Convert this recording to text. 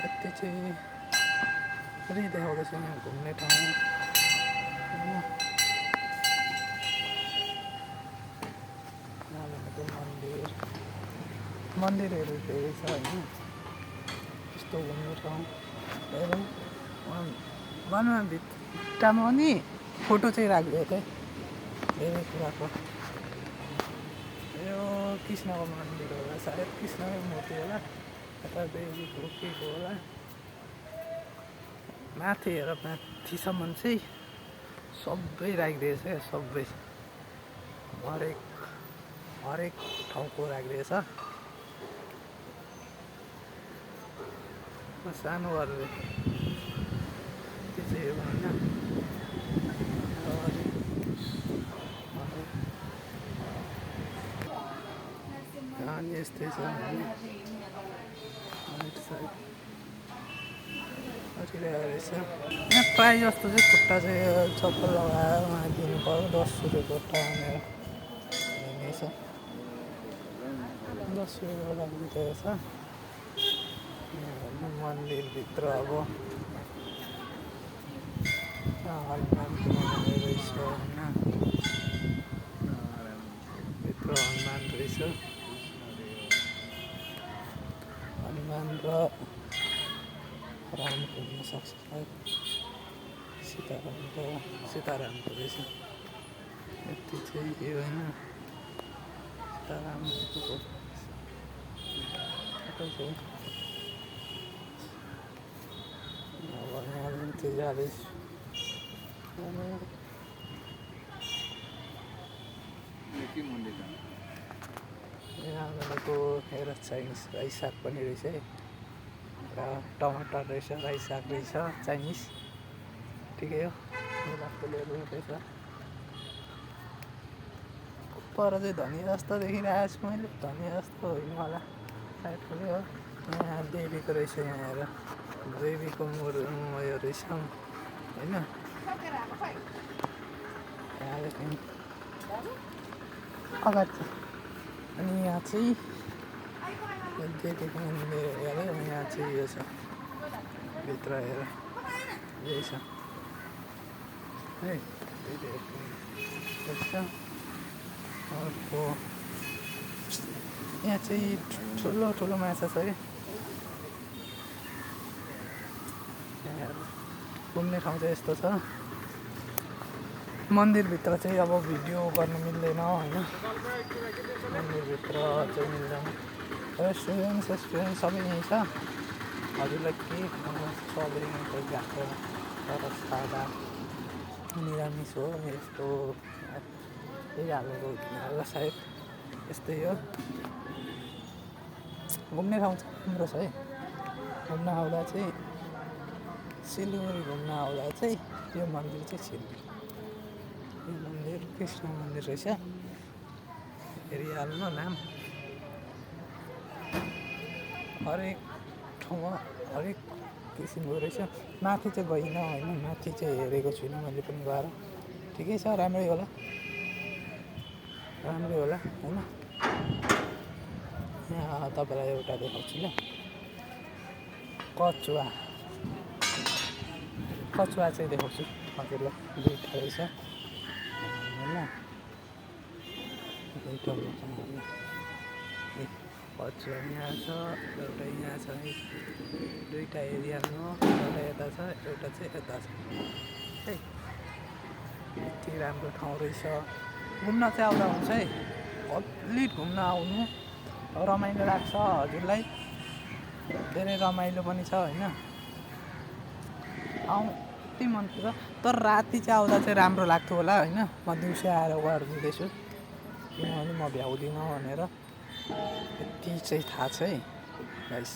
यति चाहिँ पुरै देखाउँदैछ यहाँ घुम्ने ठाउँ होइन। यहाँ भनेको मन्दिरहरू धेरै छ होइन। यस्तो घुम्ने ठाउँ हेरौँ। वनमा भित्तामा पनि फोटो चाहिँ राखिदिएको थिएँ धेरै कुराको। यो कृष्णको मन्दिर होला सायद, कृष्णकै मूर्ति होला यता देवीको के को होला। माथि हेर, माथिसम्म चाहिँ सबै राखिदिएछ क्या, सबै हरेक ठाउँको राखिदिएछ। सानो गरेर त्यो चाहिँ हो होइन। अनि यस्तै छ रहेछ। यहाँ प्रायः जस्तो चाहिँ खुट्टा चाहिँ चप्पल लगाएर उहाँ दिनु पर्यो 10 रुपियाँ खुट्टा भनेर हिँडेछ। 10 रुपियाँ राखिदिएको छ मन्दिरभित्र। अब हनुमानको मन्दिर रहेछ होइन, भित्र हनुमान रहेछ। हनुमान र राम घुम्न सक्छ सायद, सीतारामको रहेछ। यति चाहिँ के होइन, सीतारामको चाहिँ अब यहाँ चाहिँ जाँदैछु। यहाँ भनेको हेर चाइनिज रायो साग पनि रहेछ है, र टमाटर रहेछ, रायो साग रहेछ, चाइनिज ठिकै हो। फुलहरू रहेछ। पर चाहिँ धनिया जस्तो देखिरहेको छु मैले, धनिया जस्तो होइन होला सायद फुलै हो। यहाँ देवीको रहेछ, यहाँ हेर देवीको उयो रहेछ होइन। अगाडि अनि यहाँ चाहिँ देवीको मन्दिर हेर, यहाँ चाहिँ यो छ भित्र हेर, यही छ है। अर्को यहाँ चाहिँ ठुलो माछा छ कि घुम्ने ठाउँ चाहिँ यस्तो छ। मन्दिरभित्र चाहिँ अब भिडियो गर्नु मिल्दैन होइन, मन्दिरभित्र चाहिँ मिल्दैन। रेस्टुरेन्ट सबै यहीँ छ। हजुरलाई के खानु सबै गएको तर सादा निरामिष हो यस्तो यही हालेको होला सायद, यस्तै हो। घुम्ने ठाउँ चाहिँ राम्रो छ है। घुम्न आउँदा चाहिँ सिलगढी घुम्न आउँदा चाहिँ यो मन्दिर चाहिँ सिलगढी, यो मन्दिर कृष्ण मन्दिर रहेछ। हेरिहाल्नु नाम, हरेक ठाउँमा हरेक किसिमको रहेछ। माथि चाहिँ गइनँ होइन, माथि चाहिँ हेरेको छुइनँ मैले पनि गएर। ठिकै छ, राम्रै होला होइन। यहाँ तपाईँलाई एउटा देखाउँछु ल, कचुवा चाहिँ देखाउँछु हजुरलाई। दुईवटा रहेछ होइन, दुईवटा कचुवा यहाँ छ, एउटा यहाँ छ है। दुईवटा एरियामा एउटा यता छ, एउटा चाहिँ यता छ है। यति राम्रो ठाउँ रहेछ। घुम्न चाहिँ आउँदा हुन्छ है, कम्प्लिट घुम्न आउनु, रमाइलो लाग्छ हजुरलाई, धेरै रमाइलो पनि छ होइन। यति मन पर्छ। तर राति चाहिँ आउँदा चाहिँ राम्रो लाग्थ्यो होला होइन। म दिउँसै आएर गरिदिँदैछु किनभने म भ्याउँदिनँ भनेर, यति चाहिँ थाहा छ है गाइस।